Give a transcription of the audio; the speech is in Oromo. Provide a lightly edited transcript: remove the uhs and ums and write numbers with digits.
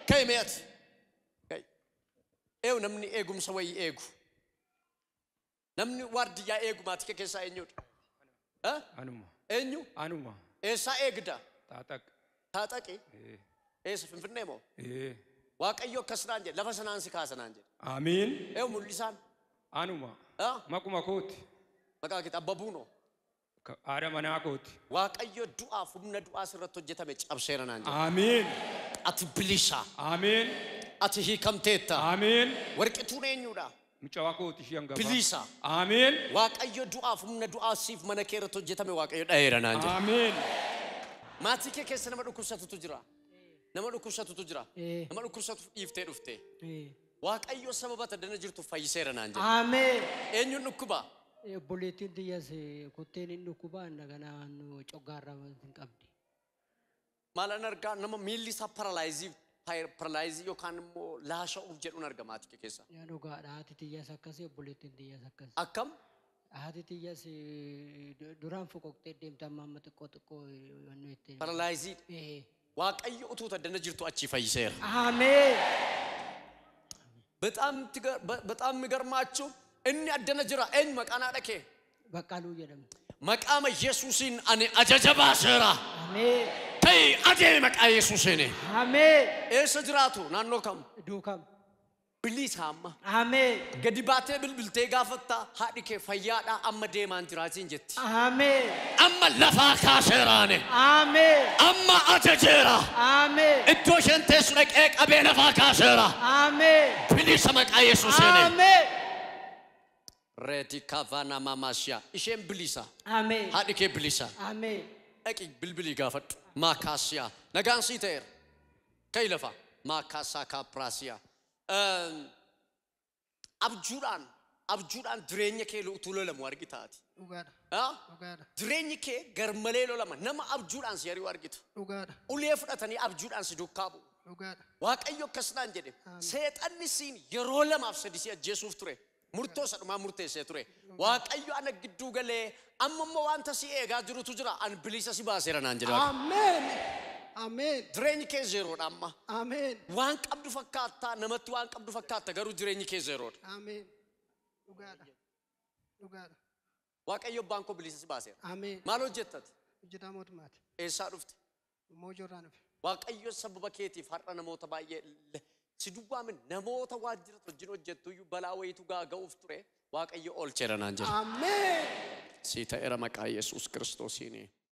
Ka'i mee ati. Ka'i. Eewu namni eegumsa wayii eegu. Namni waardiyyaa eegu maatii kee keessaa eenyudha? Anuma. Eenyu? Anuma. Eessaa eegda? Taaxaq. Taaxaqi? Eessa Finfinnee moo? Ee. Waaqayyo akkas naan jedhe lafa sanaan si kaasa naan jedhe. Amiin. Eewu mul'isaan? Anuma. Maquma kooti. Maqaa keeti Abba Buunoo. Haadha manaa kooti. Waaqayyo du'aaf humna du'aa sirratti hojjetame cabseera naan jedhe. Amiin. Ati bilisa. Amiin. Ati hiikamteetta. Amiin. Warqituun eenyudha? Mucaa kooti ishee hangafaa. Bilisa. Amiin. Waaqayyo du'aaf humna du'aa siif mana kee irratti hojjetame Waaqayyo dha'eera naan jedhe. Amiin. Maatii kee keessa nama dhukkubsatutu jira. Nama dhukkubsatutu jira. Nama dhukkubsatu dhiiftee dhufte. Waaqayyo sababa taddana jirtu fayyiseera naan jedhe. Ameen. Eenyuun dhukkuba? Obboleettiin tiyyaas kotteen hin dhukkuba ganaan coggaarraa hin qabdi. Maalan argaa nama miilli isaa paralaayizii yookaan immoo laasha'uuf jedhuun arga maatii kee keessa. Yaa dhugaadha haati tiyyaas akkasii obboleettiin tiyyaas akkasii. Akkam? Haati tiyyaas duraan foqoqtee deemte amma amma xiqqoo xiqqoo wanni ittiin. Paralaayizii. Waaqayyo utuu taddana jirtu achi fayyiseera. Ameen. በጣም የሚገርማችሁ inni addana jira eenyu maqaan haadha kee? Baqqaluu jedhamti. Maqaama Yesuusiin ani ajaja baaseera. Ameen. Ta'ii adeemi maqaa Yesuusiin. Ameen. Eessa jiraatu naannoo kam? Duukam. Bilisa amma. Ameen. Gadi baatee bilbiltee gaafatta haadhi kee fayyaadhaa amma deemaan jiraatiin jetti. Ameen. Amma lafaa kaaseeraani. Ameen. Amma ajajeera. Ameen. Iddoo isheen teessu dhaqee qabee lafaa kaaseera. Ameen. Bilisa maqaa Yesuusiin. Ameen. Reeti kavana mamashiya. Isheen bilisa. Ameen. Haadhi kee bilisa. Ameen. Dhaqi bilbilii gaafadhu. Maakaasiyaa. Nagaan sii ta'eera. Ka'i lafa. Maakaasaa kaapraasiyaa. Abjuudhaan jireenya kee utuu lolamu argitaati. Dhugaadha. Dhugaadha. Jireenyi kee garmalee lolama. Nama abjuudhaan si ari'u argita. Dhugaadha. Ulee fudhatanii abjuudhaan si duukaa bu'u. Dhugaadha. Waaqayyo akkas naan jedhe. Seexanni siin yeroo lamaaf sadi si ajjeesuuf ture. Murtoo isa dhumaa murteessee ture. Waaqayyo ana gidduu galee amma immoo wanta si eegaa jirutu jira. An bilisa si baaseera naan jedhe. Ameen. Ameen. Jireenyi kee zeeroodha amma. Ameen. Waan qabdu fakkaata namatti waan qabdu fakkaata garuu jireenyi kee zeeroodha. Ameen. Dhugaadha. Dhugaadha. Waaqayyo abbaan koo bilisa si baaseera. Ameen. Maal hojjettati? Hojjetaa mootummaati. Eessaa dhufte? Moojoorraa dhufe. Waaqayyo sababa keetiif har'a namoota baay'ee si duwwaamin namoota waajjira wajjin hojjettu iyyuu balaa wayiitu gaaga'uuf ture Waaqayyo oolcheera naan jedhe. Ameen. Si ta'eera maqaa Yesuus Kiristoosiini.